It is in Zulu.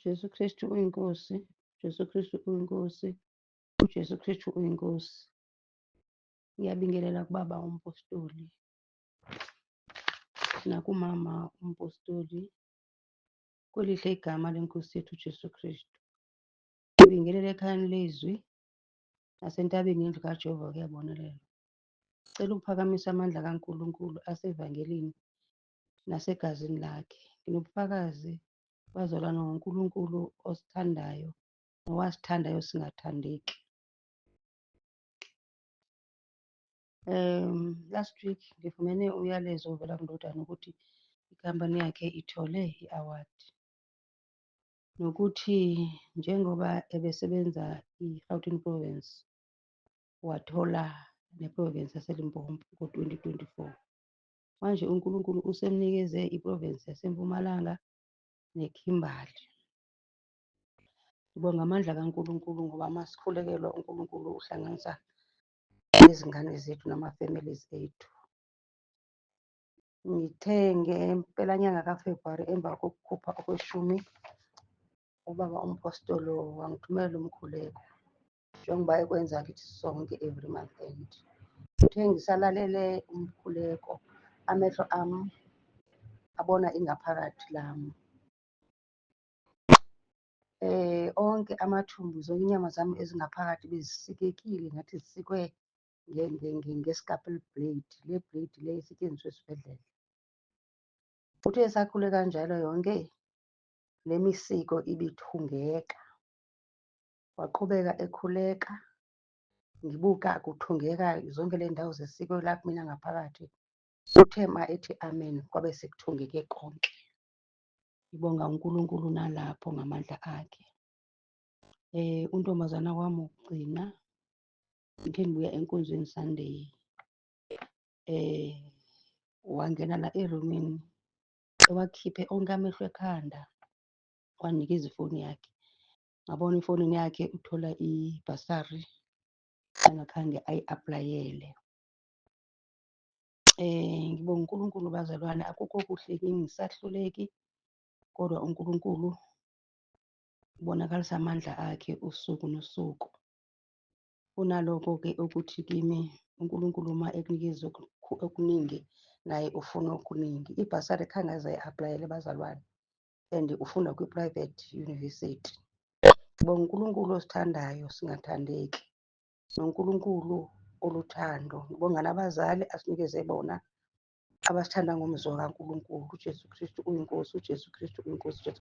UJesu Kristu uyiNkosi, uJesu Kristu uyiNkosi, uJesu Kristu uyiNkosi. Ngiyabingelela kubaba umpostoli nakumama umpostoli kwelihle igama leNkosi yethu uJesu Kristu. Ngibingelele ekhayeni lezwi nasentabeni yendlu kaJehova kuyabonelelwa. Cela ukuphakamisa amandla kaNkulunkulu asevangelini nasegazini lakhe. Nginobufakazi bazalwane ngoNkulunkulu osithandayo nowasithandayo singathandeki. Last week ngifumene umyalezo ovela kundodana ukuthi ikhampani yakhe ithole i-award nokuthi njengoba ebesebenza i-Gauteng Province wathola ne-province yaseLimpopo ngo-2024. Manje uNkulunkulu usemnikeze i-province yaseMpumalanga neKimberley. Ngibonga amandla kaNkulunkulu ngoba uma sikhulekelwa uNkulunkulu uhlanganisa nezingane zethu nama-families ethu. Ngithe ngempelanyanga kaFebruwari emva kokukhupha okweshumi, ubaba umpostolo wangithumela umkhuleko njengoba ekwenza kithi sonke every month end. Ngithe ngisalalele umkhuleko, amehlo ami abona ingaphakathi lami. Onke amathumbu, zonke inyama zami ezingaphakathi bezisikekile ngathi zisikwe nge-scalpel blade, le blade le esetshenziswa esibhedlela. Uthe esakhule kanjalo yonke le misiko ibithungeka. Waqhubeka ekhuleka, ngibuka kuthungeka zonke le ndawo zesiko la kumina ngaphakathi. Uthe ma ethi amen, kwabe sekuthungeke konke. Ngibonga uNkulunkulu nalapho ngamandla akhe. Untombazana wami wokugcina, ngikhe ngibuya enkonzweni Sunday, wangena la erumini ewakhiphe onke amehlo ekhanda, wanginikeza ifoni yakhe. Ngabona efonini yakhe uthola ibhasari angakhange ayi-apply-ele. Ngibonga uNkulunkulu bazalwane, akukho kuhle kimi ngisahluleki, kodwa uNkulunkulu ubonakalisa amandla akhe usuku nosuku. Kunaloko-ke ukuthi kimi uNkulunkulu uma ekunikeza okuningi naye ufuna okuningi. Ibhasari khange aze ayi-apply-ele bazalwane and ufunda kwi-private university. Ngibonga uNkulunkulu osithandayo singathandeki, noNkulunkulu oluthando. Ngibonga nabazali asinikeze bona abasithanda ngomzwa kaNkulunkulu. UJesu Kristu uyiNkosi, uJesu Kristu uyiNkosi, uJesu.